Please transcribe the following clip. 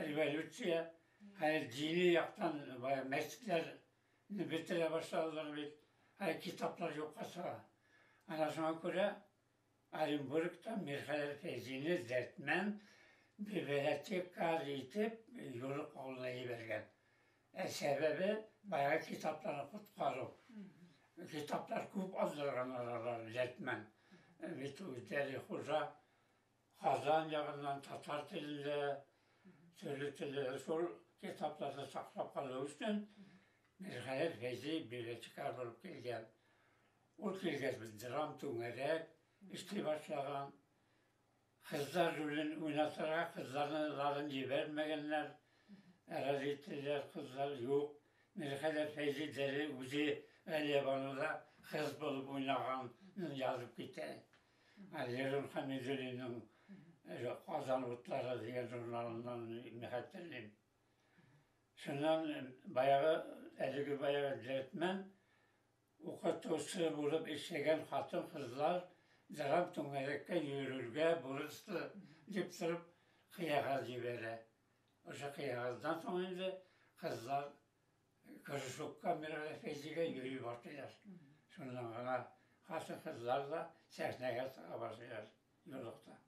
Революция, хәзер дини яктан бая мәчетләрне бетерә башладылар бит. Хәзер китаплар юкка чыга. Ана шуңа күрә Оренбургта Мирхәлил Фәйзине Дәрдмән библиотекарь итеп Юлык авылына җибәргән. Ә сәбәбе баягы китапларны коткару. Китаплар күп алдырганнар алар Дәрдмән. Бит үзләре хуҗа Казан ягыннан татар телендә, төрле телдә шул китапларны саклап калу өчен Мирхәлил Фәйзи библиотекарь булып килгән. Ул килгәч без драм түңәрәк эшли башлаган. Кызлар ролен уйнатырга кызларны ларын җибәрмәгәннәр. Родительләр кызлар юк. Мирхәлил Фәйзи дәре үзе Галиябануда кыз булып уйнаганын язып китә. Лерон Хәмидуллинның Казан утлары дигән журналыннан мин хәтерлим. Шуннан баягы, әлеге баягы Дәрдмән укытучы булып эшләгән хатын-кызлар драм түңәрәккә йөрергә бурычлы дип торып кыягаз җибәрә. Ошо кыягаздан соң инде кызлар кружокка Мирале Фәйзигә йөри башлыйлар. Шуннан гына хатын-кызлар да сәхнәгә чыга башлыйлар юллыкта.